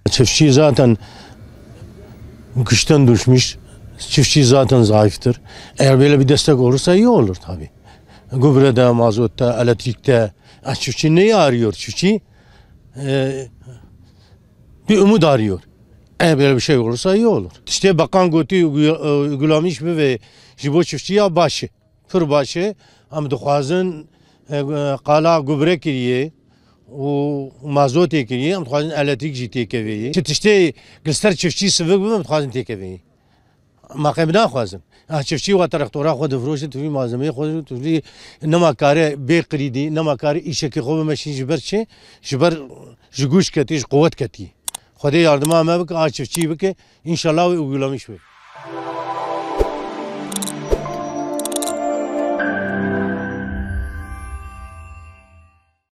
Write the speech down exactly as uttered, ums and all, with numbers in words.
Çiftçi zaten güçten düşmüş. Çiftçi zaten zayıftır. Eğer böyle bir destek olursa iyi olur tabii. Gübrede, mazotta, elektrikte. Ha, çiftçi neyi arıyor? Çiftçi e, bir umut arıyor. Eğer böyle bir şey olursa iyi olur. İşte bakan gotu uygula-, e, uygulamış bi ve ji bo çiftçiya baş e. Pir baş e. Em dixwazin, e, qala gübre kiriye û mazotê kiriye. Em dixwazin elektrik jî têkevê ye. Çi tiştê li ser çiftçî sivik bibe, em dixwazin têkevê ye. Ma qey em naxwazin. Ha, çiftçî wa traktora xwe difroşe, tûlî malzemeyê xwe, tûlî nema kare bê qirîdî, nema kare îşekê xwe bimeşîn ji ber çi? Ji ber ji güç ketî, ji quwet ketî. Xwedê yardima me bike, a çiftçî bike, înşallah wê uygulamiş be.